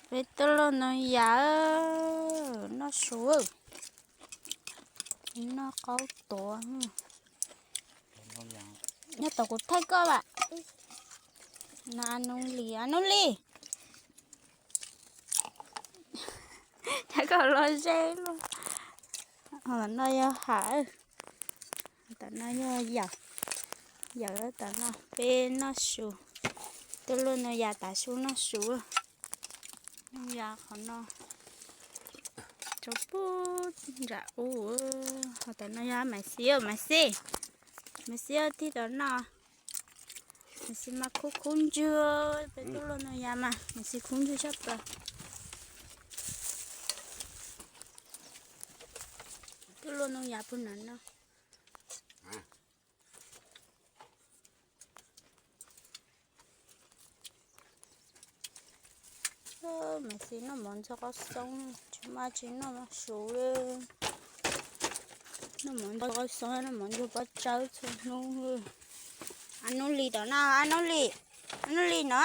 Peb tuaj luaj ntoo yas noj su, noj qaub tuav. Nyob tau kuv thaij koj vam. No Nub Lis, Nub Lis. Cov koj los ze luaj. Tom no yog hav, tom no yog yawm, yawm tom no peb noj su. Tuaj luaj ntoo yas tav su noj su. Ntoo yas qhov no rau pug nram ub. Ho tom no yog Maiv Xis, Maiv Xis, Maiv Xis tig tom no. Maiv Xis mas khub khub ntswg, peb tuaj luaj ntoo yas mas Maiv Xis khub ntswg tshaj plaws. Tuaj luaj ntoo yas puag nram no. Maiv Xis noj mov ntxuag qos xoob, tsis muaj tsis noj mov su li. Noj mov ntxuag qos xoob, noj mov ntxuag pob tsawb txhua hnub. A Nub Lis tom no, a Nub Lis, a Nub Lis no.